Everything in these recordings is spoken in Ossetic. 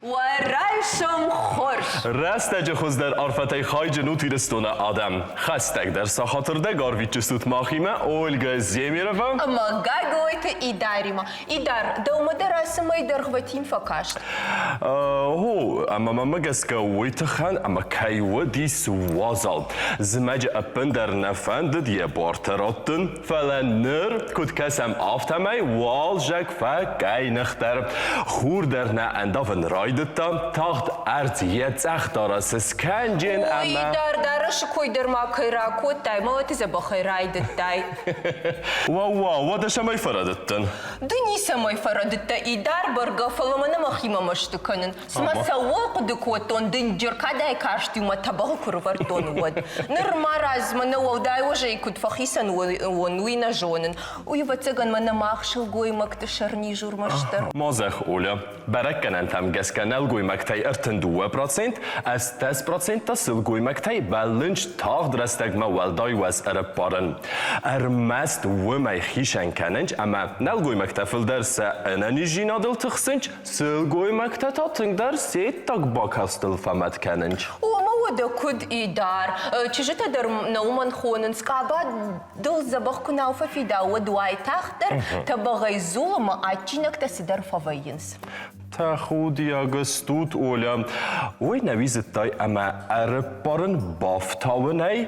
Уӕ райсом хорз! Рӕстӕджы хуыздӕр арфӕтӕй хайджын ут Ирыстоны адӕм. Хӕстӕгдӕр сахатырдӕг арвитджыстут махимӕ Ольга Земерова ӕмӕ Гаглойты Идаримӕ. Идар, дӕумӕ дӕр ацы мӕй дӕргъвӕтин фӕкаст? О, ӕмӕ мӕмӕ гӕсгӕ уый тыххӕн ӕмӕ кӕй уыдис уазал. Зымӕджы ӕппындӕр нӕ фӕндыд йӕ бартӕ раттын, Фӕлӕ ныр, куыд кӕсӕм, афтӕмӕй уалзӕг фӕкъӕйныхдӕр. Хур дӕр нӕ ӕндавын райдыдта, тагъд ӕрдз йӕ цъӕх дарӕсы скӕнджын ӕмӕ... Ой, дӕр дарӕсы кой дӕр ма кӕй ракодтай, мӕлӕты дзӕбӕхӕй райдыдтай. Уӕууа, уӕдӕ цӕмӕй фӕрӕдыдтӕн? Ды ницӕмӕй фӕрӕдыдтӕ, Идар, бӕргӕ, фӕлӕ мӕнӕ мӕхимӕ мӕсты кӕнын. Цыма цӕуыл хъуыды кодтон, дынджыр кӕдӕй каст-иу мӕ тӕбӕгъы куы рывӕрдтон, уӕд. Ныр марадз, мӕнӕ уӕлдай уӕзӕй куыд фӕхицӕн уон, уый нӕ зонын. Уый, ӕвӕццӕгӕн, мӕнӕ мах сылгоймӕгты сӕрниз у рмӕстдӕр. Ма зӕгъ, Оля, бӕрӕггӕнӕнтӕм гӕсгӕ нӕлгоймӕгтӕй 32%, 80% та сылгоймӕгтӕй бӕллынц тагъд рӕстӕгмӕ уӕлдай уӕз ӕрӕппарын. Ӕрмӕст уымӕй хицӕн кӕнынц ӕмӕ нӕлгоймӕгтӕ фылдӕр сӕ ӕнӕниздзинадыл тыхсынц, Сылгоймӕгтӕ та тынгдӕр се ддаг бакастыл фӕмӕт кӕнынц. Омӕ уӕдӕ куыд Идар? Чызджытӕ дӕр нӕ уымӕн хонынц, къаба дыл дзӕбӕх куы нал фӕфидауы, уӕд уайтагъддӕр тӕбӕгъӕй дзул ӕмӕ адджинӕгтӕ цыдӕр фӕвӕййынц. Тӕхудиаг стут, Оля. Уый нӕ зыдтай ӕмӕ ӕрыппарын бафтауынӕй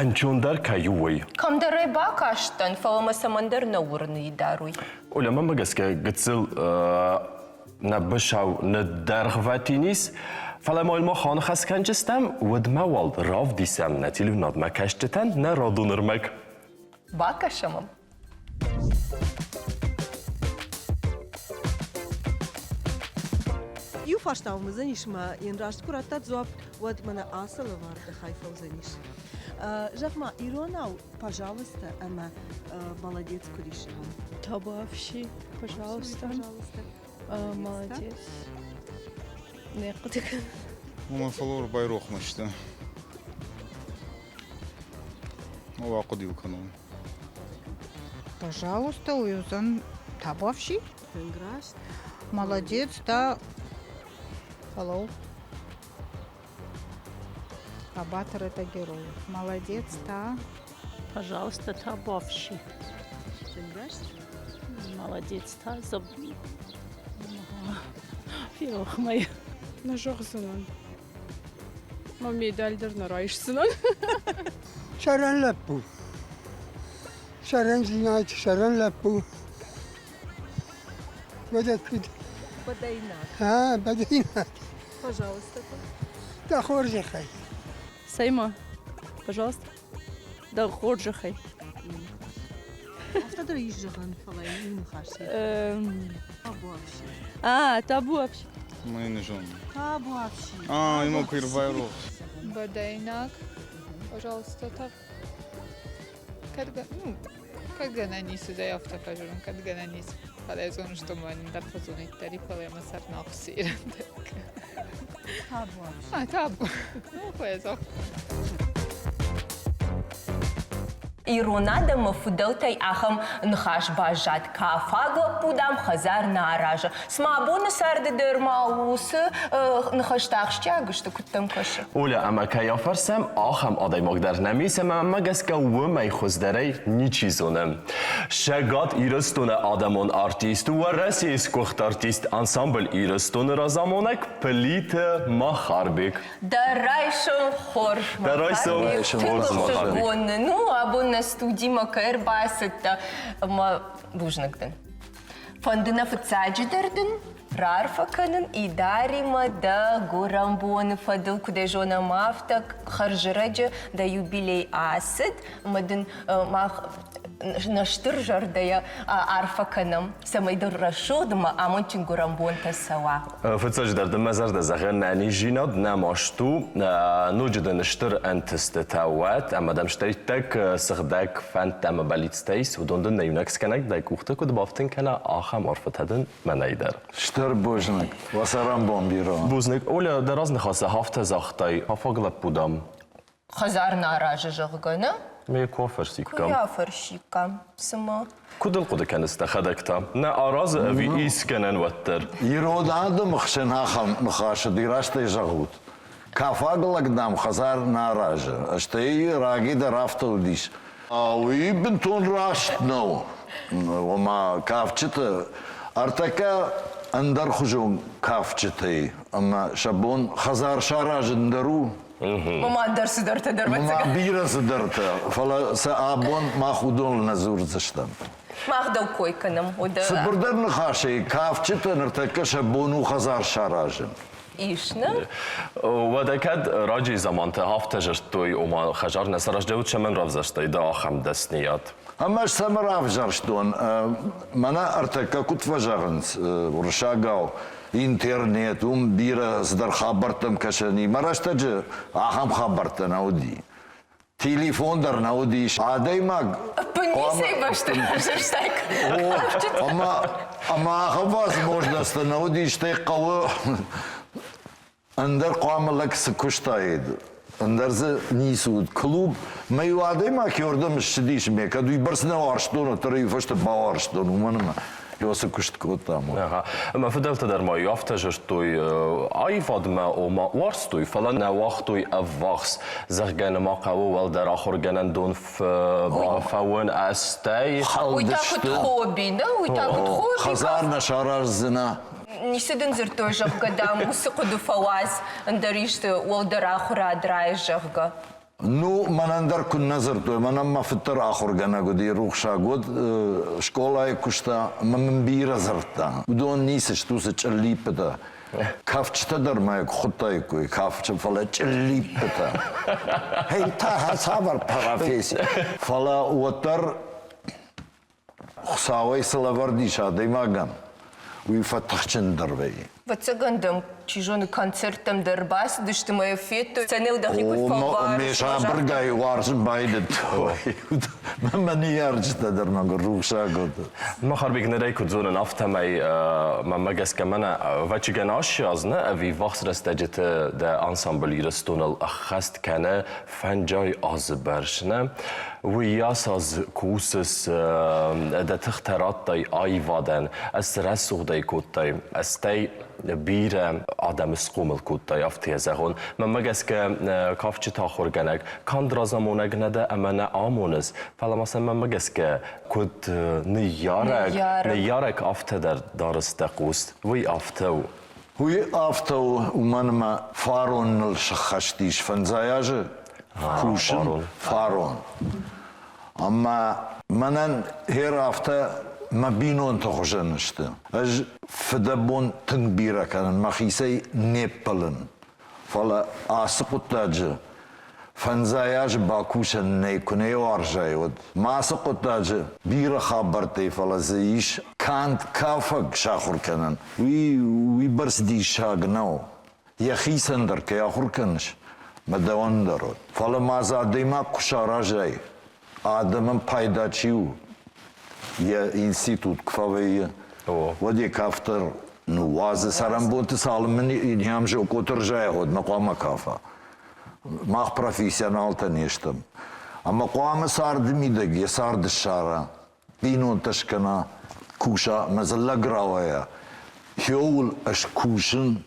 ӕнцондӕр кӕй у, уый. Кӕмдӕр ӕй бакастӕн, фӕлӕ мӕ цӕмӕндӕр нӕ уырны Идар уый. Оля, мӕнмӕ гӕсгӕ гыццыл нӕ бысау ныддӕргъвӕтин ис, фӕлӕ ма мах аныхас кӕнджыстӕм, уӕдмӕ уал равдисӕм нӕ телеуынадмӕ кӕсджытӕн нӕ радон ӕрмӕг. Бакӕсӕм ӕм. Иу фарста уым уыдзӕнис мӕ йын раст куы раттат дзуапп, уӕд мӕнӕ ацы лӕвӕрды хай фӕуыдзӕнис. Зӕгъ-ма, иронау пожалуйста ӕмӕ молодец куыд ис зӕгъӕн? Табуафси, пожалуйста. Пожалуйста. Молодец. Не хъуыды кӕнын. Уымӕн фӕлӕ байрох мӕ сты. О, ахъуыды кӕнон. Пожалуйста, уыдзӕн табуафси. Тынг раст. Молодец, да. Hello. Хъӕбатыр это герой. Молодец, та. Пожалуйста, табуафси. Молодец, та. Ферох мӕ. Нӕ зӕгъдзынӕн. Мӕ медаль дӕр нӕ райсдзынӕн. Сӕрӕн лӕппу. Сӕрӕндзинад, сӕрӕн лӕппу. Уӕдӕ куыд? Бӕдӕйнаг. А, бӕдӕйнаг. Пожалуйста. Дӕ хорзӕхӕй. Цӕй-ма, пожалуйста. Дӕ хорзӕхӕй. Афтӕ дӕр ис зӕгъӕн, фӕлӕ иу ныхас. Табуафси. А, табуафси. Мы не зонын. Табуафси. А, ему куы Бӕдӕйнаг. Пожалуйста, так. Кӕд, ну, кӕд гӕнӕн ис, уыдзӕй афтӕ фӕзӕгъын, кӕд гӕнӕн ис, фӕлӕ зонын, что мӕ ӕндӕр фӕзониддӕр, фӕлӕ мӕ сӕр нал хсирӕндӕг. Табуафси. А, табу. Ну, фӕзӕгъ. Ирон адӕмы фыдӕлтӕй ахӕм ныхас баззад: кафаг лӕппу, дам, хӕдзар нӕ аразы. Цыма абоны царды дӕр ма уыцы ныхӕстӕ ахсджиаг сты, куыд дӕм кӕсы? Оля, ӕмӕ кӕй афӕрсӕм, ахӕм адӕймаг дӕр нӕм ис ӕмӕ мӕ гӕсгӕ уымӕй хуыздӕрӕй ничи зоны. Цӕгат Ирыстоны адӕмон артист, Уӕрӕсейы сгуыхт артист, ансамбль Ирыстоны разамонӕг Плиты Махарбег. Дӕ райсом хорз, Дӕ райсом хорз, Махарбег. Ну, абон нӕ студимӕ кӕй ӕрбацыдтӕ, ӕмӕ бузныг дын. Фӕнды нӕ фыццаджыдӕр дын раарфӕ кӕнын Идаримӕ дӕ гуырӕнбоны фӕдыл, куыд ӕй зонӕм, афтӕ хӕрзӕрӕджы дӕ юбилей ацыд, ӕмӕ дын мах Нӕ стыр зӕрдӕйӕ арфӕ кӕнӕм, цӕмӕй дын рӕсугъд ӕмӕ амондджын гуырӕнбонтӕ цӕуа. Фыццаджыдӕр дын мӕ зӕрдӕ зӕгъы нӕниздзинад, нӕ маст у, ноджы дын стыр ӕнтыстытӕ уӕд ӕмӕ дӕм стӕй иттӕг сыгъдӕг фӕндтӕ ӕмӕ бӕллицтӕ ис, уыдон дын нӕ иунӕг скӕнӕг дӕ къухты куыд бафтын кӕна, ахӕм арфӕтӕ дын мӕнӕй дӕр. Стыр бузныг, уӕ цӕрӕнбон бирӕ. Бузныг. Оля, дӕ разныхасы афтӕ загътай, афаг лӕппу, дам. Хӕдзар нӕ аразы, зӕгъгӕ, нӕ? Ме куы афӕрсиккам. Куы афӕрсиккам, цымӕ? Куыд ыл хъуыды кӕныс дӕхӕдӕг та? Нӕ аразы ӕви искӕнӕн уӕддӕр? Ирон адӕмы хсӕн ахӕм ныхас уыди, растӕй зӕгъут. Кафаг лӕг, дам, хӕдзар нӕ аразы. Стӕй раги дӕр афтӕ уыдис. Уый бынтон раст нӕу. Ома кафджыты ӕртӕккӕ ӕндӕрхуызон кафджытӕй ӕмӕ сӕ бон хӕдзар саразын дӕр у. Ома ӕндӕр цыдӕртӕ дӕр Ома бирӕ цыдӕртӕ, фӕлӕ сӕ абон мах уыдоныл нӕ дзурдзыстӕм. Мах дӕу кой кӕнӕм. Цыбырдӕр ныхасӕй, кафджытӕ ныртӕккӕ сӕ бон у хӕдзар саразын. Ис, нӕ? Уӕдӕ кӕд раджы заманты афтӕ зӕрдтой, ома хӕдзар нӕ сарӕзтӕуыд, цӕмӕн равзӕрстай ды ахӕм дӕсныйад? Ӕмӕ цӕмӕ равзӕрстон? Мӕнӕ ӕртӕккӕ куыд фӕзӕгъынц уырыссагау, интернет, уым бирӕ цыдӕр хабӕрттӕм кӕсӕн и. Мӕ рӕстӕджы ахӕм хабӕрттӕ нӕ уыди. Телефон дӕр нӕ уыдис. Адӕймаг Ницӕй бӕсты равзӕрстай. Ӕмӕ ӕмӕ ахӕм возможносттӕ нӕ уыди, стӕй хъӕуы ӕндӕр хъуамӕ лӕг цы куыстаид, ӕндӕр дзы ницы уыд. Клуб мӕ-иу адӕймаг кӕуырдӕм ссыдис ме, кӕд уыйбӕрц нӕ уарзтон, уӕддӕр иу фӕстӕ бауарзтон, уымӕн ӕмӕ цы куыст кодтам. Ага. Ӕмӕ фыдӕлтӕ дӕр ма афтӕ зӕрдтой, аивадмӕ ома уарзтой, фӕлӕ нӕ уагътой ӕввахс, зӕгъгӕ, нӕма хъӕуы уӕлдӕр ахуыргӕнӕндон фӕуын, стӕй... Уый та куыд хобби, да? Уый та куыд хобби? Хӕдзар нӕ сараздзынӕ. Ницы дын дзырдтой, зӕгъгӕ, дам, уыцы хъуыды фӕуадз, ӕндӕр исты уӕлдӕр ахуырад райс, зӕгъгӕ. Ну, мӕнӕн дӕр куыннӕ дзырдтой, мӕнӕн мӕ фыд дӕр ахуыргӕнӕг уыди, рухсаг уыд, скъолайы куыста ӕмӕ мын бирӕ дзырдта. Уыдон ницы сты, уыцы чъыллиппытӕ. Кафджытӕ дӕр ма куы хуыдтаиккой, кафджы, фӕлӕ чъыллиппытӕ. Хей, та цавӕр професси? Фӕлӕ уӕддӕр Хуыцауӕй цы лӕвӕрд ис адӕймагӕн, уый фӕтыхджындӕр вӕййы. Ӕвӕццӕгӕн дӕм, чи зоны, концерттӕм дӕр бацыдысты ӕмӕ йӕ федтой, сценӕйыл дӕхи куыд фӕлварыс. Ме сабыргай уарзын байдыдтой. Мӕ ныййарджытӕ дӕр мӕгуыр рухсаг уыд. Махарбег нырӕй куыд зонын, афтӕмӕй мӕнмӕ гӕсгӕ мӕнӕ ӕвӕццӕгӕн ацы нӕ ӕви ввахс рӕстӕджыты дӕ ансамбль Ирыстоныл ӕххӕст кӕны фӕнджай азы бӕрц, нӕ? Уыйас аз кусыс, дӕ тыхтӕ радтай аивадӕн, ӕз рӕсугъдӕй кодтай, стӕй бирӕ адӕмы схъомыл кодтай, афтӕ зӕгъон. Мӕнмӕ гӕсгӕ, кафджыты ахуыргӕнӕг канд разамонӕг нӕ дӕ ӕмӕ нӕ амоныс, фӕлӕ ма сӕ мӕнмӕ гӕсгӕ куыд ныййарӕг, ныййарӕг афтӕ дӕр дарыс дӕ хъус. Уый афтӕ у. Уый афтӕ у, уымӕн ӕмӕ фарон ныл сыххӕст ис фӕндзай азы кусын фарон. Ӕмӕ мӕнӕн гъер афтӕ мӕ бинонты хуызӕн сты. Ӕз фыдӕбон тынг бирӕ кӕнын, мӕхицӕй не ппӕлын. Фӕлӕ ацы хъуыддаджы фӕндзай азы бакусӕн нӕй, куы нӕ уарзай, уӕд. Ма ацы хъуыддаджы бирӕ хабӕрттӕй, фӕлӕ дзы ис канд кафӕг сахуыр кӕнын. Уый уыйбӕрц диссаг нӕу. Йӕхицӕн дӕр кӕй ахуыр кӕныс, мӕ дӕуӕн дӕр уӕд. Фӕлӕ ма дзы адӕймаг куы саразай, адӕмӕн пайда чи у, йӕ институт куы фӕвӕййы, уӕд йӕ кафт дӕр ныууадзы. Цӕрӕнбонты цалынмӕ нӕм зокъоты рзайа, уӕдмӕ хъуамӕ кафа. Мах профессионалтӕ не стӕм. Ӕмӕ хъуамӕ царды мидӕг йӕ цард ссара, бинонтӕ скӕна, куса ӕмӕ дзы лӕг рауайа. Хиуыл ӕз кусын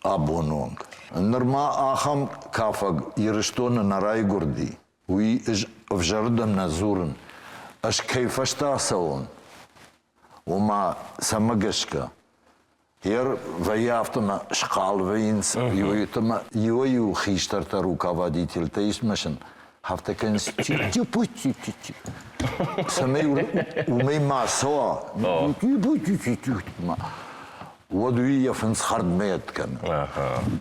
абоны онг. Нырма ахӕм кафӕг Ирыстоны нӕ райгуырди. Уый ӕз ӕвзӕрдӕм нӕ дзурын. Ӕз кӕй фӕстӕ ацӕуон, ома цӕмӕ гӕсгӕ? Ер вӕййы афтӕ мӕ схъал вӕййынц, иуӕй-иутӕ иуӕй-иу хистӕртӕ руководительтӕ ис мӕ сын афтӕ кӕнынц тю-тю-тю-тю. Цӕмӕй уымӕй ма цӕуа, уӕд уый йӕ фындз хӕрдмӕ кӕны.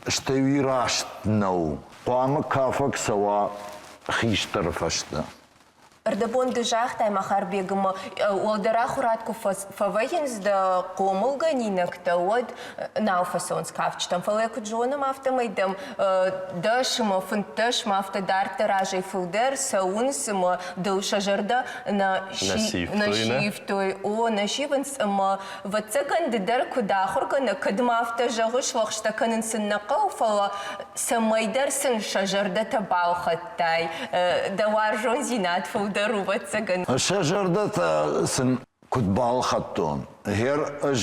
Стӕй уый раст нӕу. Хъуамӕ кафӕг цӕуа хистӕры фӕстӕ. Ӕрдӕбон ды загътай Махарбегмӕ, уӕлдӕр ахуырад куы фӕвӕййынц дӕ хъомылгӕнинӕгтӕ, уӕд нал фӕцӕуынц кафджытӕм. Фӕлӕ куыд зонӕм, афтӕмӕй дӕм 10 ӕмӕ 15 ӕмӕ афтӕ дарддӕр азӕй фылдӕр цӕуынц ӕмӕ дыл сӕ зӕрдӕ нӕ сивтой. О, нӕ сивынц ӕмӕ, ӕвӕццӕгӕн, ды дӕр куыд ахуыргӕнӕг, кӕд ма афтӕ зӕгъыс, лӕгъстӕ кӕнын сын нӕ хъӕуы, фӕлӕ цӕмӕйдӕр сын сӕ зӕрдӕтӕ балхӕдтай. Дӕ уарзондзинад фылдӕр у, ӕвӕццӕгӕн. Сӕ зӕрдӕтӕ сын куыд балхӕдтон. Гъер ӕз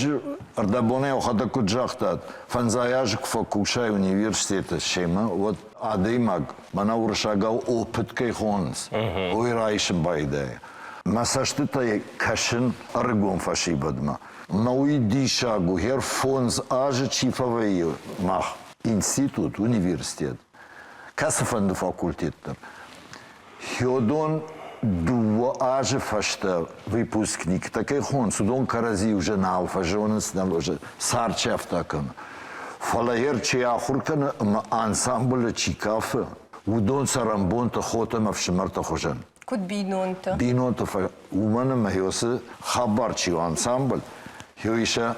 ӕрдӕбонӕй уӕхӕдӕг куыд загътат, фӕндзай азы куы фӕкусай университеты семӕ, уӕд адӕймаг, мӕнӕ уырыссагау опыт кӕй хонынц, уый райсын байдайы. Мӕ цӕстытӕй кӕсын ӕрыгон фӕсивӕдмӕ. Мӕ уый диссаг у, гъер фондз азы чи фӕвӕййы мах институт, университет, кӕцыфӕнды факультет дӕр, Хёдон дыууӕ азы фӕстӕ выпускниктӕ кӕй хонынц, уыдон кӕрӕдзи уже нал фӕзонынц, нал уже цард сӕфтӕ кӕны. Фӕлӕ йер чи ахуыр кӕны ӕмӕ ансамблы чи кафы, уыдон цӕрӕнбонты хотӕ ӕмӕ ӕфсымӕрты хуызӕн. Куыд бинонтӕ? Бинонты, уымӕн ӕмӕ уыцы хабар чи у ансамбль, сӕ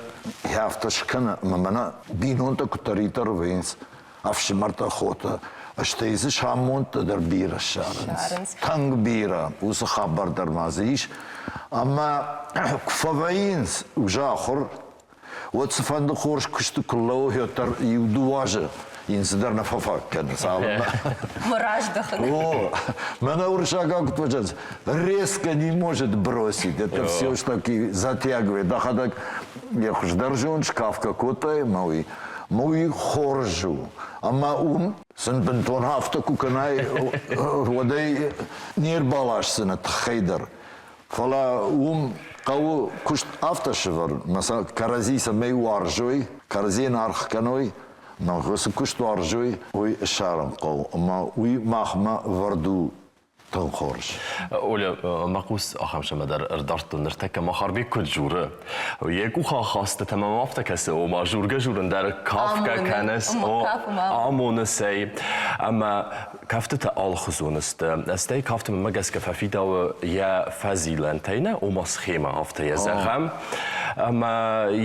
афтӕ скӕны ӕмӕ мӕнӕ бинонтӕ куыддӕриддӕр вӕййынц, ӕфсымӕртӕ, хотӕ, стӕй дзы самондтӕ дӕр бирӕ ссарынц. Тынг бирӕ, уыцы хабар дӕр ма дзы ис. Ӕмӕ куы фӕвӕййынц уже ахуыр, уӕд цыфӕнды хорз куысты куы лӕууы, уӕддӕр иу-дыууӕ азы йын цыдӕр нӕ фӕфаг кӕны, цалынмӕ. Раздӕхын. О, мӕнӕ уырыссагау куыд фӕзӕгъынц, резко не может бросить. Это все ж таки затягивает. Дӕхӕдӕг йӕ хуыздӕр зонд скафгӕ кодтай ӕмӕ уый уый хорз у. Ӕмӕ уым сын бынтон афтӕ куы кӕнай, уӕд ӕй не рбаласдзынӕ тыххӕй дӕр. Фӕлӕ уым хъӕуы куыст афтӕ сӕвӕрын, мӕ сӕ кӕрӕдзи цӕмӕй уарзой, кӕрӕдзийӕн аргъ кӕной, ӕмӕ цы куыст уарзой, уый ссарын хъӕуы. Ӕмӕ уый махмӕ вӕрд у тынг хорз. Оля, мӕ хъус ахӕм цӕмӕдӕр ӕрдардтон ныртӕккӕ Махарбег куыд дзуры. Йӕ къухахастытӕ мӕм афтӕ кӕсы, ома жургӕ-журын дӕр кафгӕ кӕныс, амоны сӕй. Ӕмӕ кӕфтытӕ алыхуызон сты. Стӕй кафты мӕнмӕ гӕсгӕ фӕфидауы йӕ фӕзилӕнтӕй нӕ, ома схемӕ афтӕ йӕ зӕгъӕм. Ӕмӕ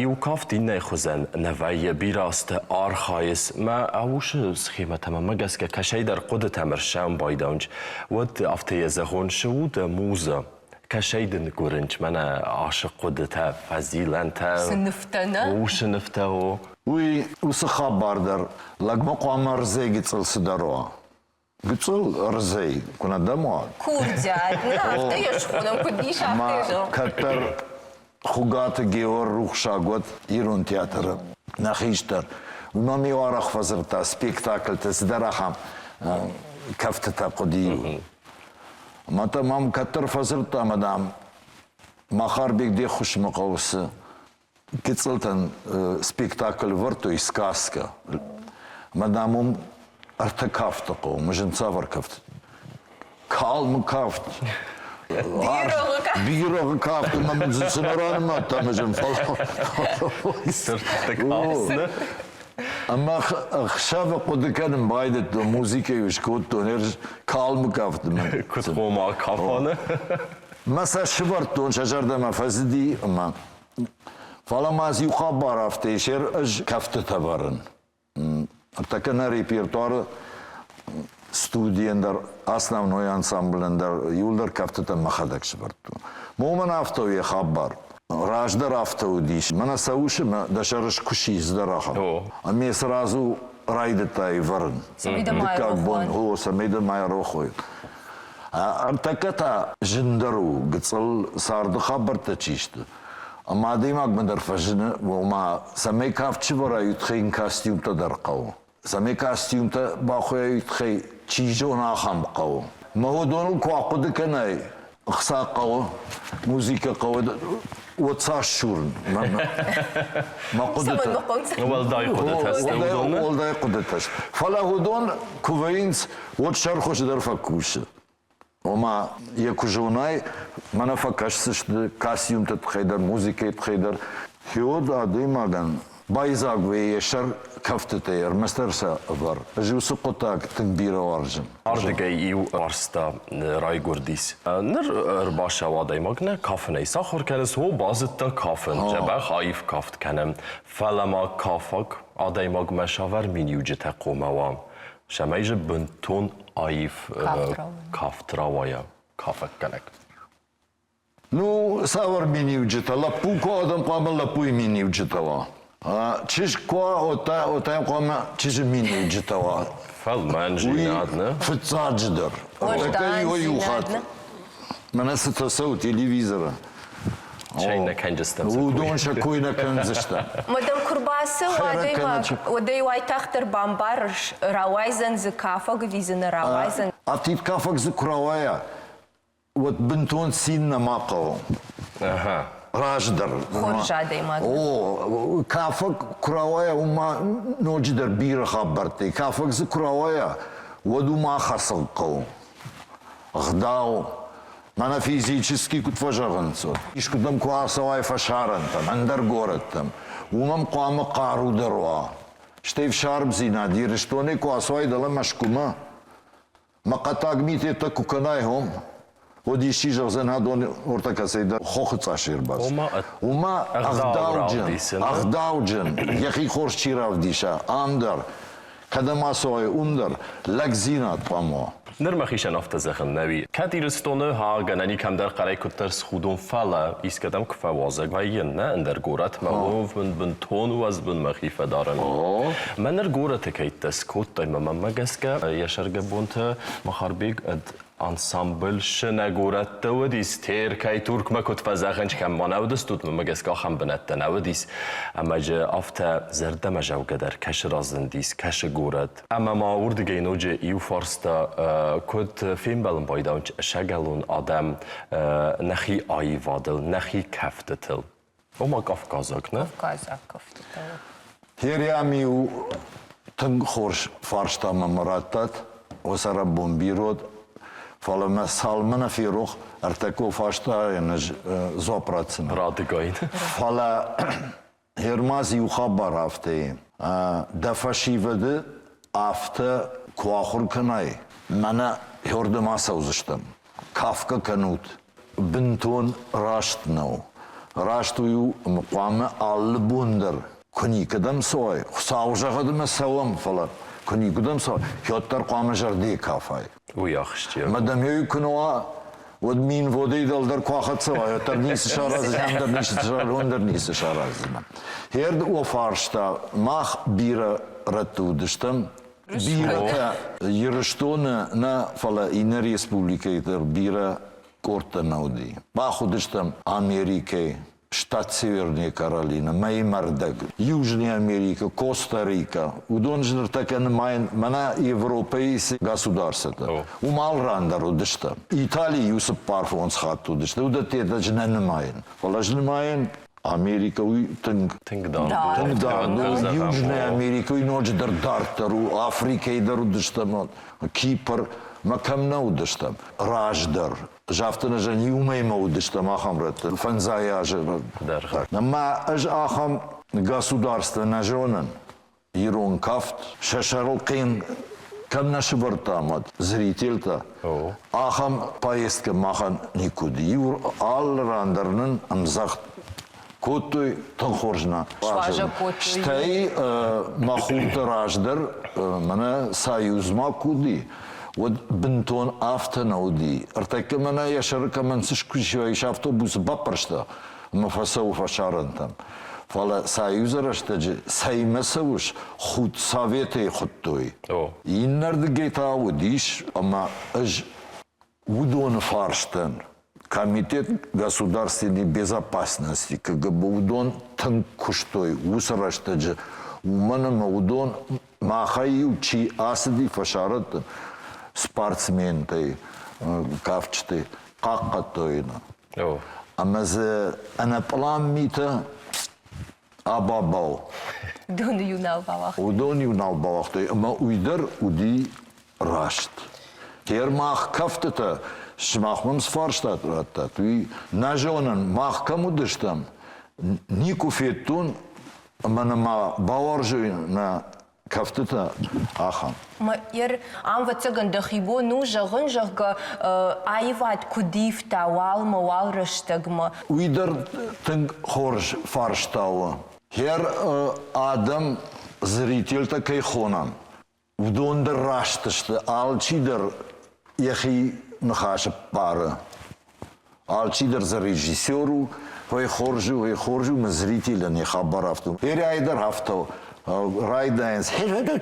иу кафт иннӕйы хуызӕн нӕ вӕййы, бирӕ азты архайыс. Мӕ усы схемӕтӕ мӕнмӕ гӕсгӕ кӕсӕйдӕр хъуыдытӕм ӕрсӕм байдауынч, уӕд афтӕ йӕ зӕгъон, цы у дӕ муза? Кӕсӕй дын гуырынч, мӕнӕ ашы хъуыдытӕ, фӕзилӕнтӕ. Цы нывтӕ нӕ? Усы нывтӕ, о. Уый уыцы хабар дӕр лӕгмӕ хъуамӕ ӕрдзӕй гыццыл цыдӕр уа. Гыццыл ӕрдзӕй куы нӕ дӕм уа. Курдиат, нӕ, афтӕ йӕ схонӕм, куыд ис, афтӕ йӕ зӕгъ. Кӕддӕр Хуыгаты Геор рухсаг уӕд ирон театры нӕ хистӕр. Уый мӕм-иу арӕх фӕдзырдта спектакльты цыдӕр ахӕм кӕфтытӕ хъуыди. Ӕмӕ та мӕм кӕддӕр фӕдзырдта ӕмӕ, дам, Махарбег де ххуысмӕ хъӕуы цы гыццылтӕн спектакль ӕвӕрдтой «Сказка». Ӕмӕ, дам, уым ӕртӕ кафты хъӕуы, мызын цавӕр кафт? Калмы кафт, бирӕгъы кафт ӕмӕ мын дзы цы нӕ ранымадта мызын, фӕлӕ Ӕмӕ ӕхсӕвы хъуыды кӕнын байдыдтон, музыкӕ-иу скодтон, калмы кафт мын. Куыд ома кафаны? Мӕ сӕ сывӕрдтон, сӕ зӕрдӕмӕ фӕцыди ӕмӕ фӕлӕ ма дзы иу хабар афтӕ ис, ӕз кӕфтытӕ вӕрын. Ныртӕккӕ нӕ репертуары студийӕн дӕр, основной ансамблӕн дӕр иуылдӕр кӕфтытӕ мӕхӕдӕг сӕвӕрдтон. Уымӕн афтӕ у йӕ хабар. Раздӕр афтӕ уыдис. Мӕнӕ цӕуыс ӕмӕ дӕ сӕры скуыси цыдӕр ахӕм. Ӕмӕ сразу райдыдтай вӕрын. Дыккаг бон, о, цӕмӕй дӕ ма айрох уой. Ӕртӕккӕ та зындӕр у, гыццыл царды хабӕрттӕ чи сты. Ӕмӕ адӕймагмӕ дӕр фӕзыны, ома, цӕмӕй кафт сывӕрай, уый тыххӕй йын костюмтӕ дӕр хъӕуы. Цӕмӕй костюмтӕ бахуыйай, уый тыххӕй чи зоны, ахӕм хъӕуы. Мӕ уыдоныл куы ахъуыды кӕнай, ӕхца хъӕуы, музыкӕ хъӕуы, уӕд цас сурын? Мӕ хъуыдытӕ. Уӕлдай хъуыдытӕ сты уыдон. Уӕлдай хъуыдытӕ сты. Фӕлӕ уыдон куы вӕййынц, уӕд сӕр хуыздӕр фӕкусы. Ома йӕ куы зонай, мӕнӕ фӕкӕсдзысты костюмты тыххӕй дӕр, музыкӕйы тыххӕй дӕр. Хиод адӕймагӕн. Байдзаг вӕййы йӕ сӕр кӕфтытӕй, ӕрмӕстдӕр сӕ ӕвӕр. Ӕз уыцы хъуыддаг тынг бирӕ уарзын. Ардыгӕй иу фарста райгуырдис. Ныр ӕрбацӕуы адӕймаг нӕ кафынӕй сахуыр кӕнынц, о, базыдта кафын, дзӕбӕх аив кафт кӕнӕм. Фӕлӕ ма кафӕг адӕймагмӕ цавӕр миниуджытӕ хъуамӕ уа, цӕмӕй дзы бынтон аив кафт рауайа кафӕггӕнӕг? Ну, цавӕр миниуджытӕ? Лӕппу куы адӕм хъуамӕ лӕппуйы миниуджытӕ уа. Чызг куы уа, уӕд та хъуамӕ чызджы миниуджытӕ уа. Фӕлмӕнзинад, нӕ? Фыццаджыдӕр. Ӕртӕккӕ иуӕй-иу хатт мӕнӕ цытӕ цӕуы телевизоры. Чай нӕ кӕнджыстӕм. Уыдон сӕ кой нӕ кӕндзыстӕм. Мадам куы рбацӕуы адӕймаг, уӕд ӕй уайтагъддӕр бамбарыс, рауайдзӕн дзы кафӕг ӕви дзы нӕ рауайдзӕн. Афтид кафӕг дзы куы рауайа, уӕд бынтон цин нӕма хъӕуы. Раздӕр. Хорз адӕймаг. О, кафӕг куы рауайа, уым ма ноджыдӕр бирӕ хабӕрттӕ. Кафӕг дзы куы рауайа, уӕд уым ахӕцын хъӕуы. Ӕгъдау. Мӕнӕ физически куыд фӕзӕгъынц, искуыдӕм куы ацӕуай фӕсарӕнтӕм, ӕндӕр горӕттӕм, уым хъуамӕ хъару дӕр уа. Стӕй ӕфсармдзинад Ирыстонӕй куы ацӕуай дӕлӕ Мӕскуымӕ, Мӕ хъӕддаг митетӕ ку кӕнай, хом, уӕд исчи зӕгъдзӕн, адон ортӕ кӕцӕйдӕр хохы цъасӕй ӕрбацыд. Уымӕ ӕгъдауджын, ӕгъдауджын, йӕхи хорз чи равдиса, ам дӕр, кӕдӕм ацӕуай, уым дӕр, лӕгдзинад хъуамӕ уа. Ныр мӕхицӕн афтӕ зӕгъын нӕуи. Кӕд Ирыстоны гӕнӕн и кӕмдӕр хъӕрӕй куыддӕр схудон, фӕлӕ искӕдӕм куы фӕуазӕг вӕййын, нӕ ӕндӕр горӕтмӕ уӕвын бынтон уӕзбын мӕхи фӕдарын. Мӕ ныр горӕты кӕйттӕ скодтай, мӕ мӕнмӕ гӕсгӕ, йӕ сӕргӕбонты Махарбег ӕд ансамбль нӕ горӕтты уыдис, Теркӕй Туркмӕ куыд фӕзӕгъынц, кӕм ма нӕ уыдыстут, мӕнмӕ гӕсгӕ ахӕм бынӕттӕ нӕ уыдис. Ӕмӕ джы афтӕ зӕрдӕмӕзӕугӕдӕр кӕсы разындис, кӕсы горӕт. Ӕмӕ ма уырдыгӕй ноджы иу фарста, куыд фембӕлын байдауынц сӕгӕлон адӕм нӕхи аивадыл, нӕхи кӕфтытыл? Ома кавказаг, нӕ? Кавказаг кӕфтытыл. Хериам-иу тынг хорз фарста мӕм радтат, Осарабон бирод, фӕлӕ мӕ цалмӕ нӕ ферох, ӕртӕккӕ фарстайӕн ӕз дзуапп ратдзынӕн. Радыгай. Фӕлӕ Гермаз иу хабар афтӕ и, дӕ фӕсивӕды афтӕ куы ахуыр кӕнай, мӕнӕ хёрдӕм ацӕудзыстӕм, кафгӕ кӕнут, бынтон раст нӕу. Раст уый у, ӕмӕ хъуамӕ алы бон дӕр куы никӕдӕм цӕуай, Хуыцау зӕгъӕд ӕмӕ цӕуӕм, фӕлӕ куы никуыдӕм цӕуай, уӕддӕр хъуамӕ зӕрдӕйы кафай. Уый ахсджиаг. Ӕмӕ дӕм еуи куы нӕ уа, уӕд Минводӕй дӕлдӕр куы ахӕццӕ уай, уӕддӕр ницы сараздзынӕ, ӕндӕр ницы сараздзынӕ, ӕндӕр ницы сараздзынӕ. Херд о фарста, мах бирӕ рӕтты уыдыстӕм, бирӕтӕ Ирыстоны нӕ, фӕлӕ иннӕ республикӕйы дӕр бирӕ къордтӕ нӕ уыди. Мах уыдыстӕм Америкӕйы, штат Северная Каролина, мӕймӕрдӕг, Южная Америка, Коста-Рика. Уыдон ӕз ныртӕккӕ нымайын мӕнӕ Европӕйы цы государствотӕ. Уым алы ран дӕр уыдысты. Италийы иу цыппар-фондз хатты уыдысты. Уыдӕттӕ ӕз нӕ нымайын. Фӕлӕ ӕз нымайын, Америкӕ уый тынг тынг дард у. Тынг дард у. Южная Америка уый ноджыдӕр дарддӕр у. Африкӕйы дӕр уыдыстӕм, Кипр мӕ кӕм нӕ уыдыстӕм. Раздӕр Ӕз афтӕ нӕ зӕгъын, иумӕ уыдыстӕм ахӕм рӕтты фӕндзай азы дӕргъы. Ӕмӕ ӕз ахӕм государство нӕ зонын, ирон кафт сӕ сӕрыл хъен кӕм нӕ сывӕрдтам, уӕд зрительтӕ. Ахӕм поездкӕ махӕн никуы уыд. Иу алы ран дӕр нын ӕмдзӕгъд кодтой тынг хорз нӕ. Суазӕг кодтой. Стӕй мӕ хурты раздӕр мӕнӕ Союзмӕ куы уыди, уӕд бынтон афтӕ нӕ уыди. Ӕртӕккӕ мӕнӕ йӕ сӕры кӕмӕн цы скуысой, ис автобусы баппӕрста ӕмӕ фӕцӕуы фӕсарӕнтӕм. Фӕлӕ Союзы рӕстӕджы цӕимӕ цӕуыс, худсоветӕй хуыдтой. Иннӕрдыгӕй та уыдис, ӕмӕ ӕз уыдоны фарстӕн Комитет государственной безопасности КГБ уыдон тынг куыстой уыцы рӕстӕджы, уымӕн ӕмӕ уыдон махӕй-иу чи ацыди фӕсарӕнты спортсментӕй, кафджытӕй, хъахъхъӕдтой нӕ. Ӕмӕ дзы ӕнӕпълан митӕ абабау. Уыдон-иу нал бауагътой. Уыдон-иу нал бауагътой ӕмӕ уый дӕр уыди раст. Теер мах кӕфтытӕ, сымах мӕм цы фарстат радтат, уый нӕ зонын, мах кӕм уыдыстӕм, никуы федтон. Ӕмӕ нӕ ма бауарзой нӕ кӕфтытӕ ахӕм. Ер, ам, ӕвӕццӕгӕн, дӕхи бон у зӕгъын, зӕгъгӕ, аивад куыд ивта уалмӕ, уал рӕстӕгмӕ. Уый дӕр тынг хорз фарста у. Хер адӕм зрительтӕ кӕй хонӕм, Уыдон дӕр раст сты, алчидӕр йӕхи ныхасы ппары. Алчидӕр дзы режиссер у, ой хорз у, ой хорз у, мӕ зрителӕн йӕ хабар афтӕ у. Берӕйы дӕр афтӕ райдайынц,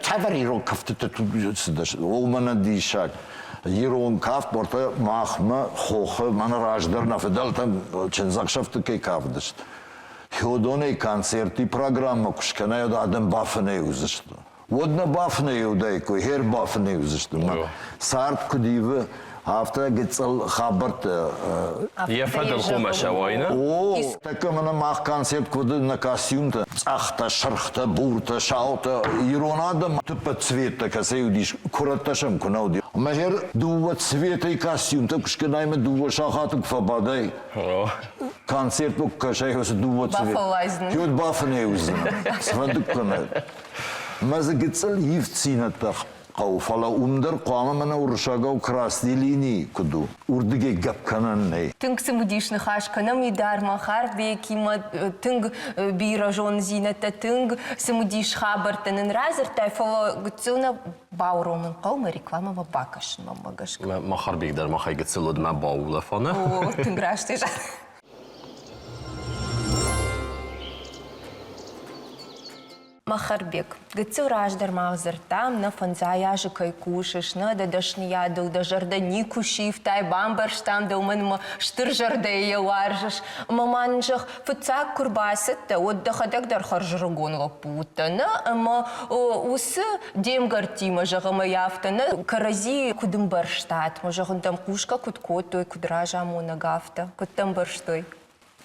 цавӕр ирон кӕфтытӕ цыдысты, о, мӕнӕ диссаг. Ирон кафт уӕртӕ махмӕ хохы, мӕнӕ раздӕр нӕ фыдӕлтӕм чындзӕхсӕвты кӕй кафыдысты. Хёдонӕй концерты программӕ куы скӕнай, уӕд адӕм бафынӕй уыдзысты. Уӕд нӕ бафынӕй уыдаиккой, хер бафынӕй уыдзысты. Цард куыд ивы, афтӕ гыццыл хабӕрттӕ. Йӕ фӕдыл хъуамӕ сӕуай, нӕ? О, тӕккӕ мӕнӕ мах концерт куыд нӕ костюмтӕ, цъӕхтӕ, сырхтӕ, буртӕ, саутӕ, ирон адӕм тыппӕт цветтӕ кӕцӕй уыдис, куырӕттӕ сӕм куы нӕ уыди. Ӕмӕ хер дыууӕ цветӕй костюмтӕ куы скӕнай ӕмӕ дыууӕ сахаты куы фӕбадай, концерт куы кӕсай, уыцы дыууӕ цвет. Кӕд бафынӕй уыдзынӕ, цыфӕнды куы кӕнай. Мӕ дзы гыццыл ивддзинӕдтӕ хъӕуы, фӕлӕ уым дӕр хъуамӕ мӕнӕ уырыссагау красный линии куыд у, уырдыгӕй гӕпп кӕнӕн нӕй. Тынг цымыдис ныхас кӕнӕм Идар Махарбекимӕ, тынг бирӕ зондзинӕдтӕ, тынг цымыдис хабӕрттӕ нын радзырдтай, фӕлӕ гыццыл нӕ бауромын хъӕуы мӕ рекламӕмӕ бакӕсынмӕ мӕ гӕсгӕ. Махарбек дӕр махӕй гыццыл уыд мӕ баулӕфа, нӕ? О, тынг раст Махарбег, гыццыл раздӕр ма дзырдтам, нӕ фӕндзай азы кӕй кусыс, нӕ дӕ дӕсныйадыл дӕ зӕрдӕ никуы сивтай, бамбӕрстам дӕ, уымӕн ӕмӕ стыр зӕрдӕйы йӕ уарзыс. Ӕмӕ ма нын зӕгъ, фыццаг куы рбацыдтӕ, уӕд дӕхӕдӕг дӕр хӕрзӕрыгон лӕппу уыдтӕ, нӕ? Ӕмӕ уыцы де мгӕрттимӕ, зӕгъ, ӕмӕ йӕ афтӕ нӕ кӕрӕдзийы куыд ӕмбӕрстат? Мӕ зӕгъын дӕм хъусгӕ куыд кодтой, куыд разамонӕг, афтӕ? Куыд дӕ ӕмбӕрстой?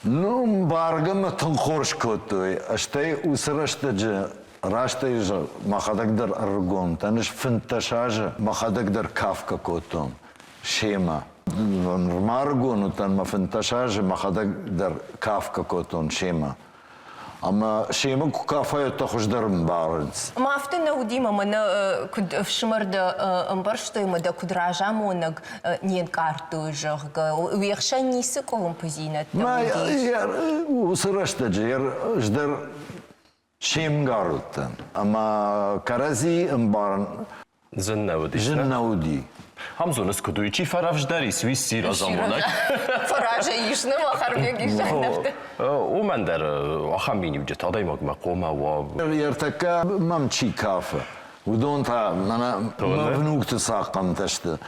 Ну, мбаргӕ мӕ тынг хорз кодтой. Стӕй уыцы рӕстӕджы растӕй зӕгъ, мӕхӕдӕг дӕр ӕрыгон дӕн, ӕз 15 азы мӕхӕдӕг дӕр кафгӕ кодтон семӕ. Нырма ӕрыгон уыдтӕн, мӕ 15 азы мӕхӕдӕг дӕр кафгӕ кодтон семӕ. Ӕмӕ семӕ куы кафай, уӕд хуыздӕр ӕмбарынц. Ӕмӕ афтӕ нӕ уыди, мӕ мӕнӕ куыд ӕфсымӕр дӕ ӕмбӕрстой ӕмӕ дӕ куыд разамонӕг не нкъардтой, зӕгъгӕ, уе хсӕн ницы къуылымпыдзинӕдтӕ уыдис? Уыцы рӕстӕджы ӕз дӕр се мгар уыдтӕн ӕмӕ кӕрӕдзи ӕмбарын Зын нӕ уыди. Зын нӕ уыди. Ам зоныс, куыд уый чи фӕрӕвздӕр ис, уый сси разамонӕг. Фӕразӕй ис, нӕ Махарбег ис Уымӕн дӕр ахӕм миниуджытӕ адӕймагмӕ хъуамӕ уа. Ӕртӕккӕ мӕм чи кафы, уыдон та мӕнӕ мӕ внукты цахъхъӕнтӕ сты.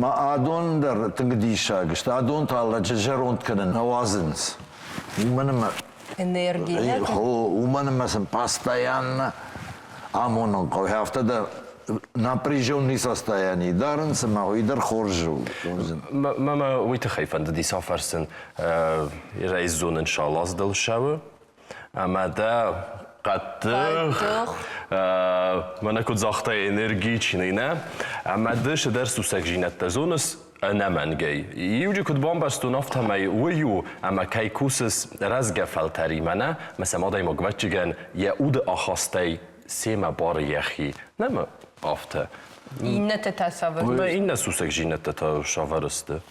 Мӕ адон дӕр тынг диссаг сты. Адон та лӕджы зӕронд кӕнын нӕ уадзынц. Уымӕн ӕмӕ энерги. Уымӕн ӕмӕ сын постоянно амонын хъӕуы. Афтӕ дӕр напряженный состоянии дарынц ӕмӕ уый дӕр хорз у. Мӕ уый тыххӕй фӕндыди афӕрсын, райзонын шалаздыл сӕуы ӕмӕ дӕ хъӕддых, мӕнӕ куыд загътай, энергичный, нӕ? Ӕмӕ ды цыдӕр сусӕгдзинӕдтӕ зоныс, Ӕнӕмӕнгӕй. Иуджы куыд бамбӕрстон, афтӕмӕй уый у, ӕмӕ кӕй кусыс рӕзгӕ фӕлтӕримӕ нӕ, мӕ сӕм адӕймаг ӕвӕццӕгӕн йӕ уды ахастӕй семӕ бары йӕхи. Нӕма афтӕ. Иннӕтӕ та цавӕр? Мӕ иннӕ сусӕгдзинӕдтӕ та савӕр сты.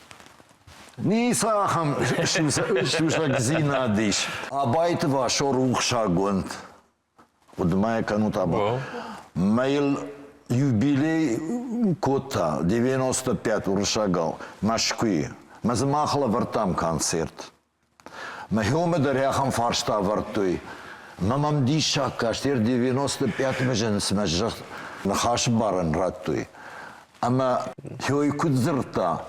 Ницы ахӕм сусӕгдзинад ис. Абайты Васо рухсагонд. Хъуыды-ма йӕ кӕнут абон. Мӕ йыл юбилей кодта 95 уырыссагау Мӕскуыйы. Мӕ дзы мах лӕвӕрдтам концерт. Мӕ хиомӕ дӕр ахӕм фарста ӕвӕрдтой. Мӕ мӕм диссаг каст, 95 мызын цымӕ зӕгъ ныхасы барӕн радтой. Ӕмӕ хиой куыд дзырдта,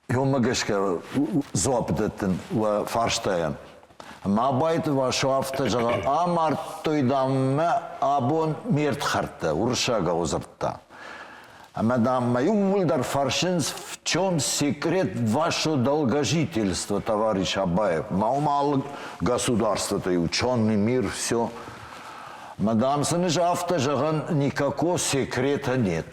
Уымӕ гӕсгӕ дзуапп дӕттын уӕ фарстайӕн. Ма Абайты Васо афтӕ зӕгъы, амардтой, дам, мӕ абон ме рдхӕрдтӕ, уырыссагау дзырдта. Ӕмӕ, дам, мӕ иууылдӕр фӕрсынц, в чем секрет вашего долгожительства, товарищ Абаев? Ма уым алы государствоты ученый мир, все. Мадам сын афтӕ зӕгъӕн никакого секрета нет.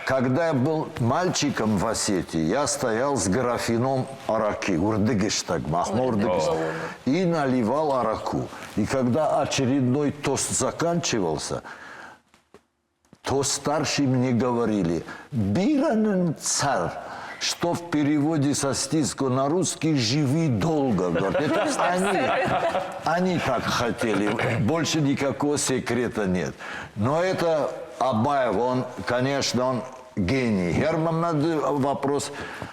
Когда я был мальчиком в Осетии, я стоял с графином араки, уырдыгыстӕг, махмӕ уырдыгыстӕг, и наливал араку. И когда очередной тост заканчивался, то старшие мне говорили, «Бирӕ царь, что в переводе со стийского на русский «живи долго». Говорит, это они так хотели, больше никакого секрета нет. Но это Абаев, он, конечно, он гений. Герман вопрос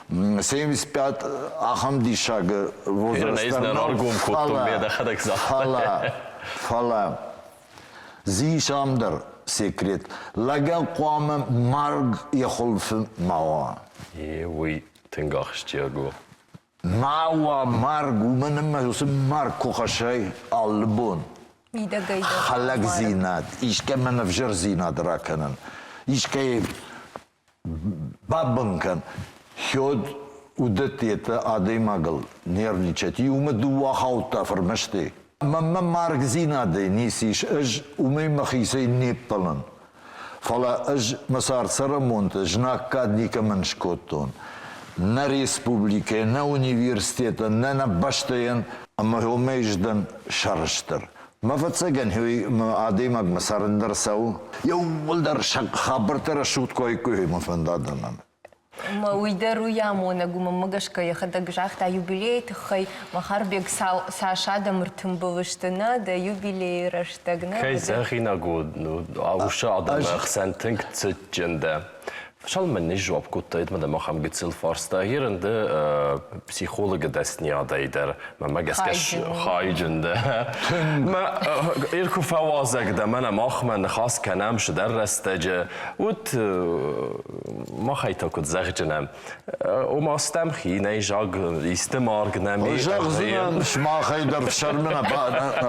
75 ахӕм диссаг возраста. Фӕлӕ, фӕлӕ, Ис ам дӕр секрет. Лӕгӕн хъуамӕ марг йӕ хуылфы ма уа. Е, уый тынг ахсджиаг у. Ма уа марг, уымӕн ӕмӕ уыцы марг куы хӕссай алы бон. Мидӕгӕй дӕр. Хӕлӕгдзинад, искӕмӕн ӕвзӕрдзинад ракӕнын, искӕй бабын кӕн. Хёд уыдӕттӕ адӕймагыл нервничать. Иумӕ дыууӕ хаудта фырмӕстӕй. Мӕнмӕ маргдзинадӕй ницы ис, ӕз уымӕй мӕхицӕй не ппӕлын. Фӕлӕ ӕз мӕ цард-цӕрӕнбонты знаггад никӕмӕн скодтон. Нӕ республикӕ, нӕ университетӕн, нӕ нӕ бӕстӕйӕн ӕмӕ уымӕй ӕз дӕн сӕрыстыр. Мӕ фӕццӕгӕн адӕймагмӕ цӕрын дӕр цӕуы. Еууылдӕр хабӕрттӕ рӕсугъд куы мӕ фӕндад ӕмӕ. Ӕмӕ уый дӕр уый амонӕг у, мӕнмӕ гӕсгӕ йӕхӕдӕг загъта юбилейы тыххӕй Махарбег цас адӕм ӕртымбыл сты, нӕ, дӕ юбилейы рӕстӕг, нӕ? Кӕй зӕгъинаг у, уыцы адӕмы ӕхсӕн тынг цытджын дӕ. Фӕлмӕн не сдзуапп кодтаид мӕ ахӕм гыццыл фарста. Ерын ды психологы дӕсниадӕй дӕр мӕмӕ гӕсгӕ хайджын дӕ. Мӕ ир куы фӕуазӕг дӕ, мӕнӕ махмӕ ныхас кӕнӕм цыдӕр рӕстӕджы, уыд махӕй та куыд зӕгъджынӕм, ома стӕм хинӕй заг, исты марг нӕм и. Зӕгъдзынӕн, сымахӕй дӕр фсӕрмы нӕ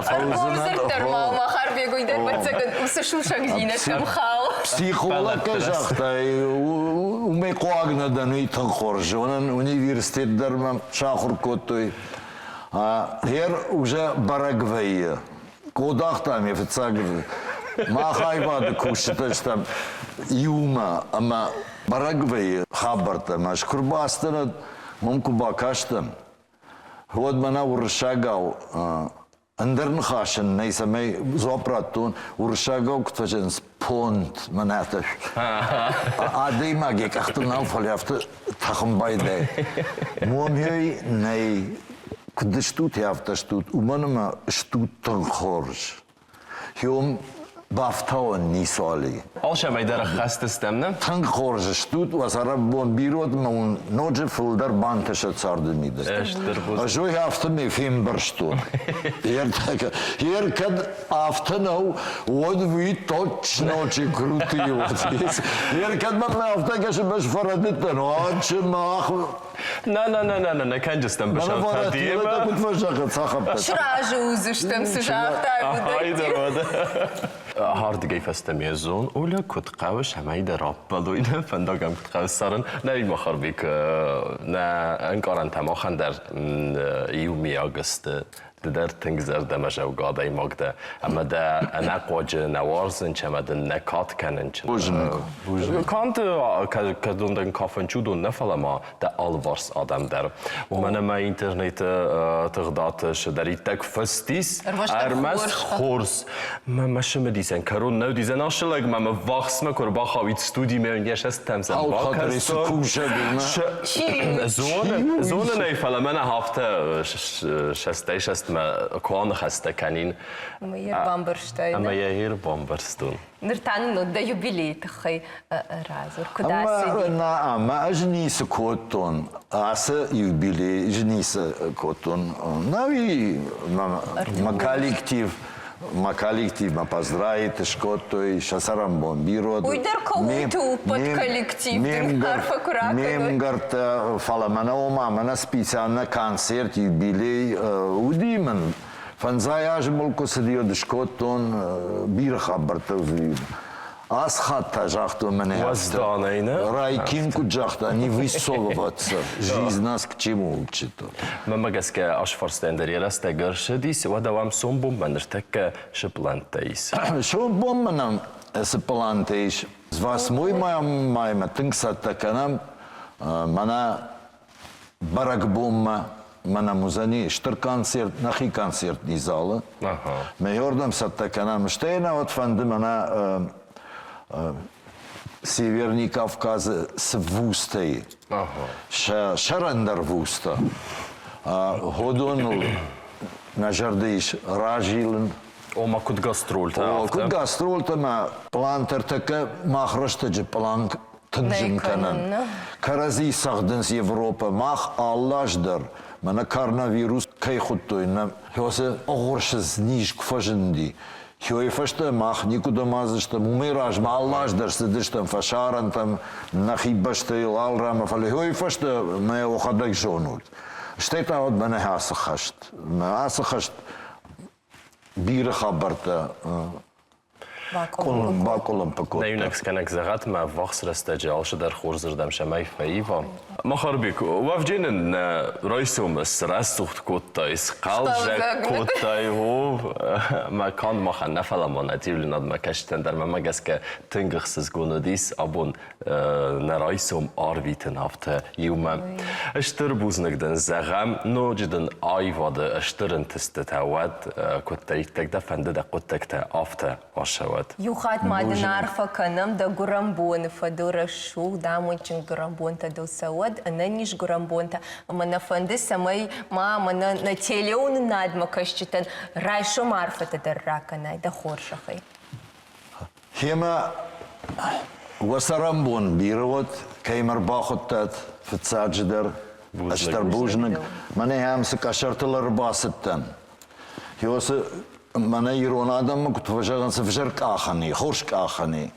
фӕуыдзынӕн. Дӕр ма Махарбег уый дӕр ӕвӕццӕгӕн уыцы сусӕгдзинӕдтӕм хауы. Психолог кӕй загътай, уымӕй хъуаг нӕ дӕн, уый тынг хорз зонын. Университет дӕр мӕ сахуыр кодтой. Гъер уже бӕрӕг вӕййы. Къодахтам йӕ фыццаг мах аивады кусджытӕ стӕм иумӕ ӕмӕ бӕрӕг вӕййы хабӕрттӕ. Ӕмӕ ӕз куы рбацыдтӕн, уым куы бакастӕн, уӕд мӕнӕ уырыссагау ӕндӕр ныхас ын нӕй, цӕмӕй дзуапп радтон, уырыссагау куыд фӕзӕгъынц, понт, мӕнӕ афтӕ. Адӕймаг йӕ къӕхтыл нал, фӕлӕ афтӕ тӕхын байдайы. Момӕй нӕй, куыд стут, афтӕ стут, уымӕн ӕмӕ стут тынг хорз. Хиом бафтауӕн ницуал и. Алцӕмӕй дӕр ӕххӕст стӕм, нӕ? Тынг хорз стут, уӕ цӕрӕнбон бирӕ ӕмӕ уын ноджы фылдӕр бантысӕд царды мидӕг. Стыр бузныг. Ӕз уый афтӕмӕй фембӕрстон. Ер кӕд афтӕ нӕу, уӕд вы точно очень крутые. Вот. Ер кӕд мӕм афтӕ кӕсы, ӕз фӕрӕдыдтӕн, уӕд мах На на на на на на кӕнджыстӕм бысӕлтӕ демӕ. Куыд фӕзӕгъы цахӕмтӕ? Сразы уыдзыстӕм, цы загътай, уыдӕттӕ. Ардыгӕй фӕстӕмӕ зон, Оля, куыд хъӕуы, цӕмӕй дӕ раппӕлой, нӕ фӕндаг ӕм куыд хъӕуы цӕрын. Нӕ Махарбек, нӕ ӕнкъарӕнтӕ махӕн дӕр иумиаг сты. Ды дӕр тынг зӕрдӕмӕзӕугӕ адӕймаг дӕ ӕмӕ дӕ ӕнӕхъуаджы нӕ уарзын ӕмӕ дын нӕ кад кӕнын. Бузныг. Бузныг. Канд кӕдон дын кафын чудон нӕ, фӕлӕ ма дӕ алыварс адӕм дӕр. Уымӕн ӕмӕ интернеты тыгъдаты цыдӕриддӕр фыст ис, ӕрмӕст хорз. Мӕ мӕ цымыдисӕн кӕрон нӕ уыдизӕн ацы лӕг мӕм ӕввахсмӕ куы ӕрбахауид студимӕ, йӕ сӕстӕм сӕм бакӕсон. Зонын ӕй, фӕлӕ мӕнӕ афтӕ сӕстӕй сӕстмӕ куы аныхӕстӕ кӕнин. Ӕмӕ йӕ бамбӕрстай. Ӕмӕ йӕ ӕрбамбӕрстон. Ныр та нын дӕ юбилейы тыххӕй радзур, куыд ацыди? Нӕ, ӕмӕ ӕз ницы кодтон. Ацы юбилей ӕз ницы кодтон. Нӕуи мӕ коллектив мӕ коллективмӕ поздравит скодтой сӕ цӕрӕнбон бирод. Уый дӕр кӕуылты у под коллектив, арфӕ куы ракӕной. Ме мгӕрттӕ, фӕлӕ мӕнӕ ома мӕнӕ специально концерт, юбилей уыди мын. Фӕндзай азы мыл куы цыди, уӕд скодтон бирӕ хабӕрттӕ. Ацы хатт та загътон мӕнӕ Уӕзданӕй, нӕ? Райкин куыд загъта, не высовываться, жизнь нас к чему учит. Мӕнмӕ гӕсгӕ, азфарстӕн дӕр йӕ рӕстӕг ӕрцыдис, уӕдӕ уӕм сомбонмӕ ныртӕккӕ цы пълӕнттӕ ис? Сомбонмӕ нӕм цы пълантӕ ис? Восьмой маймӕ тынг цӕттӕ кӕнӕм, мӕнӕ бӕрӕгбонмӕ мӕнӕм уыдзӕни стыр концерт, нӕхи концертный залы. Мӕ ёрдӕм цӕттӕ кӕнӕм. Стӕй нӕ уӕд фӕнды мӕнӕ Северный Кавказы цы вузтӕй, сӕ сӕрӕндӕр вузтӕ, уыдоныл нӕ зӕрды ис разилын. Ома куыд гастрольтӕ? О, куыд гастрольтӕ мӕ пълантӕ ӕртӕккӕ мах рӕстӕджы пълан тынг зын кӕнӕн. Кӕрӕдзи цӕгъдынц Европӕ. Мах алы аз дӕр, мӕнӕ коронавирус кӕй хуыдтой, нӕ уыцы ӕгъуырсы низ куы фӕзынди, Хёйы фӕстӕ мах никуыдӕм ацыдыстӕм, уымӕй размӕ алы аз дӕр цыдыстӕм фӕсарӕнтӕм, нӕхи бӕстӕйыл алрамӕ, фӕлӕ Хёйы фӕстӕ мӕ уӕхӕдӕг зонут. Стӕй та уӕд мӕнӕ ацы хӕст. Ацы хӕст бирӕ хабӕрттӕ бакъуылымпы кодта. Нӕ иунӕг скӕнӕг зӕгъӕт мӕ ӕввахс рӕстӕджы алцыдӕр хорзырдӕм цӕмӕй фӕива. Махарбек, уӕвджы нын нӕ райсомы срӕсугъд кодтай, схъӕлдзӕг кодтай, о, мӕ канд махӕн нӕ, фӕлӕ ма нӕ телеуынынадмӕ кӕсджытӕн дӕр мӕнмӕ гӕсгӕ тынг ӕхсызгон уыдис абон нӕ райсом арвитын афтӕ иумӕ. Стыр бузныг дын зӕгъӕм, ноджы дын аивады стыр ӕнтыстытӕ уӕд, куыддӕриддӕр дӕ фӕнды дӕ хъуыддӕгтӕ афтӕ ацӕуӕд. Иу хатт ма дын арфӕ кӕнӕм дӕ гуырӕнбоны фӕдыл рӕсугъд, амондджын гуырӕнбонтӕ дыл цӕуӕд, ӕнӕниз гуырӕнбонтӕ. Ӕмӕ нӕ фӕнды, цӕмӕй ма мӕнӕ нӕ телеуынынадмӕ кӕсджытӕн райсом арфӕтӕ дӕр ракӕнай дӕ хорзӕхӕй. Гъемӕ уӕ цӕрӕнбон бирӕ уӕд, кӕй мӕ ӕрбахуыдтат, фыццаджыдӕр, ӕз дӕр бузныг. Мӕнӕ ам цы къӕсӕртыл ӕрбацыдтӕн, Йосы мӕнӕ ирон адӕммӕ куыд фӕзӕгъынц, ӕвзӕр къахӕн и, хорз къахӕн и.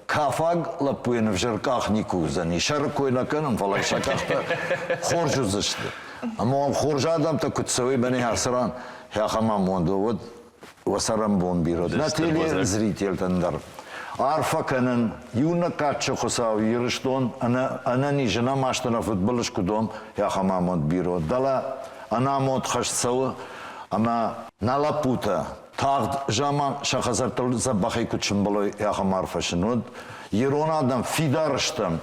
Кафаг лӕппуйӕн ӕвзӕр къах никуы уыдзӕни. Сӕры кой нӕ кӕнын, фӕлӕ сӕ къӕхтӕ хорз уыдзысты. Ӕмӕ уӕм хорз адӕмтӕ куыд цӕуой, мӕнӕ ацы ран ахӕм амонд уӕд, уӕ цӕрӕнбон бирӕ. Нӕ телезрительтӕн дӕр арфӕ кӕнын, иунӕг кадджын Хуыцау Ирыстон ӕнӕниз, ӕнӕмаст, ӕнӕфыдбылыз куыд уӕм, ахӕм амонд бирӕ. Дӕлӕ ӕнамонд хӕст цӕуы, ӕмӕ нӕ лӕппутӕ тагъд заман сӕ хӕдзӕрттыл дзӕбӕхӕй куыд сымбӕлой, ахӕм арфӕ сын уӕд. Ирон адӕм фидар стӕм,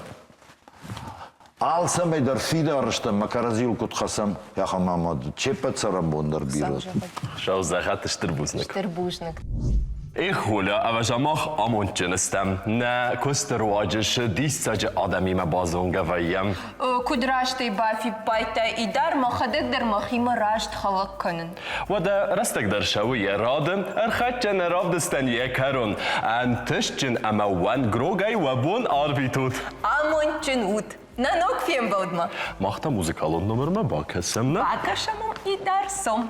Алцӕмӕй дӕр фидар стӕм, мӕ кӕрӕдзийыл куыд хӕцӕм, ахӕм амад ce ппӕт цӕрӕнбон дӕр бирӕ. Сау дзӕгъӕт стыр бузныг. Стыр бузныг. Эх, Оля, ӕвӕза мах амондджын стӕм. Нӕ куысты руаджы сы диссаджы адӕмимӕ базонгӕ вӕййӕм. Куыд растӕй бафиппайдтай, Идар, мӕхӕдӕг дӕр мӕхимӕ раст хӕлӕг кӕнын. Уӕдӕ рӕстӕг дӕр цӕуы йӕ рады, ӕрхӕццӕ нӕ равдыстӕн йӕ кӕрон. Ӕнтыстджын ӕмӕ уӕнгрогӕй уӕ бон арвитут. Амондджын ут! Нӕ ног фембӕлдмӕ! Мах та музыкалон номермӕ бакӕсӕм, нӕ? Бакӕсӕм ӕм Идар сом.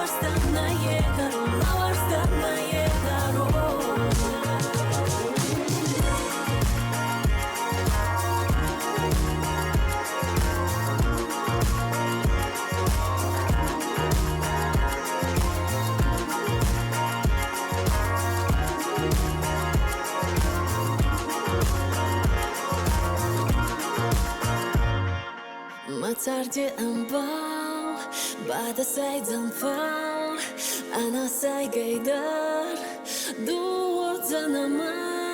уарзтӕн нӕ йе кӕрон, нӕ уарзтӕн нӕ йе кӕрон. Мӕ царди ӕмбал, бадӕсайдзӕн фал, ӕнӕсайгӕй дӕр ду уодзӕнӕ мӕн.